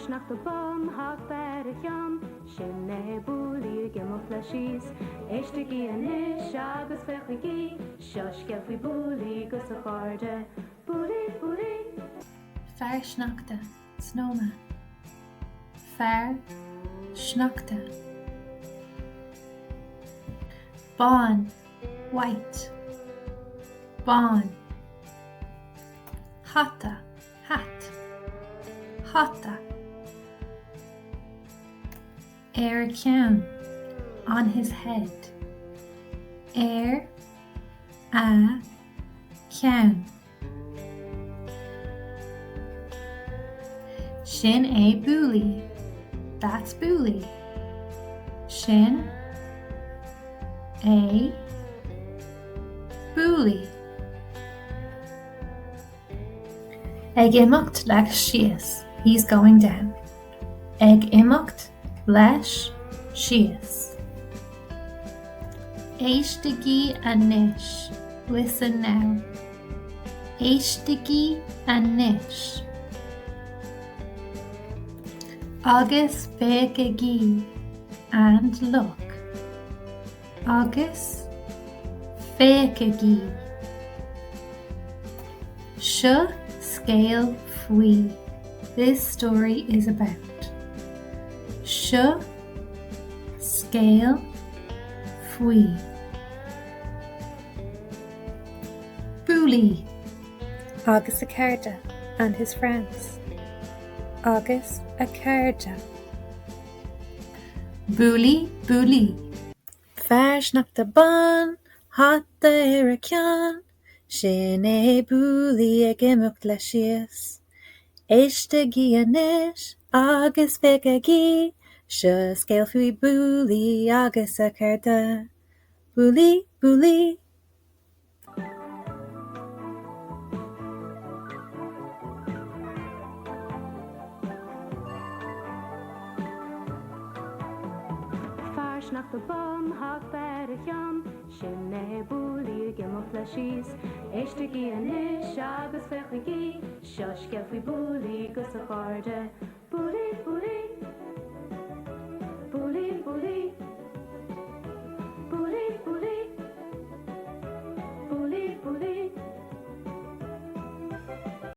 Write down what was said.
sneachta bán, hata ar a cheann, Sin é Bouli ag imeacht leis síos. Éistigí anois agus féachaigí, Seo scéal faoi Bouli 'gus a chairde. Bouli, Bouli. Fear sneachta, snowman. Fear sneachta. Bán, white. Bán. Hata, hat. Hata. Ar a cheann, on his head. Ar a cheann. Sin é Bouli. That's Bouli. Sin é Bouli. Ag imeacht leis síos, he's going down. Ag imeacht leis síos. Éistigí anois, listen now. Éistigí anois. Agus féachaigí, and look. Agus féachaigí. Seo scéal faoi, this story is about. Seo scéal faoi. Bouli agus a chairde, and his friends. Agus a chairde. Bouli, Bouli. Fear sneachta bán, hata ar a cheann, Sin é Bouli ag imeacht leis síos. Éistigí anois agus féachaigí, Seo scéal faoi Bouli agus a chairde. Bouli, Bouli. Fear sneachta bán, hata ar a cheann, Sin é Bouli ag imeacht leis síos. Éistigí anois agus féachaigí, Seo scéal faoi Bouli 'gus a chairde.